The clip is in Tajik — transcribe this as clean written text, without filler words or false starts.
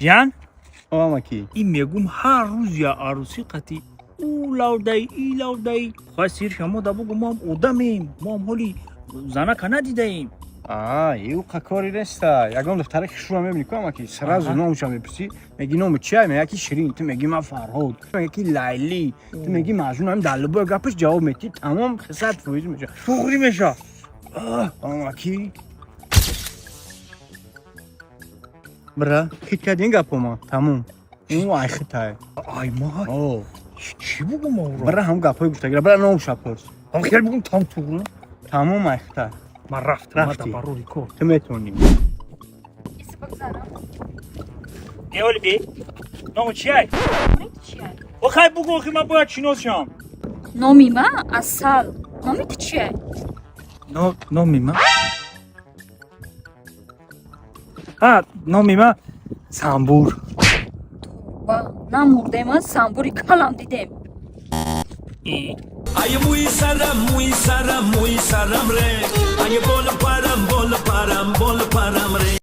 Ҷан. Амаки. Ин мегум, ҳар рӯз я арӯсӣ қати ӯ лавдай, и лавдай. Хоҳ сир шамо да бугу, мо ҳам одамем, мо ҳам ҳоли занака надидаем. А, ю кори неста. Ягон духтаре хушрӯ мебини ку, амаки, сразу номша мепурсӣ, меги: «Номи чия?» Мега ки Ширин, ту меги: «Ман Фарҳод», мега ки Лайли, ту меги Маҷнун. Ҳам дар любой гапаш ҷавоб метӣ, тамом, 100% меша. Туғри меша. Амаки, бра хит кардин гапома, тамом, ӯ ай хитай. Ай ма? О. Чӣ бугум ӯро? Бра, ҳам гапҳои гуфтагира, бра, номша пурс. Ҳам хел бугум, там туғри. Тамом, ай хитай. Ман рафтам. Рафтӣ. Мада барори кор. Ту метавонӣ. Эоли би, ному чиай? Охай, бугу, охи, ман бояд шинос шам. Номи ман Асал. Номи ту чия? Номи ман, а, номи ман Самбур. Ва намурдем, а самбури калам дидем. Ай, муи сарам, муи сарам, муи сарам ре. Ай, боло.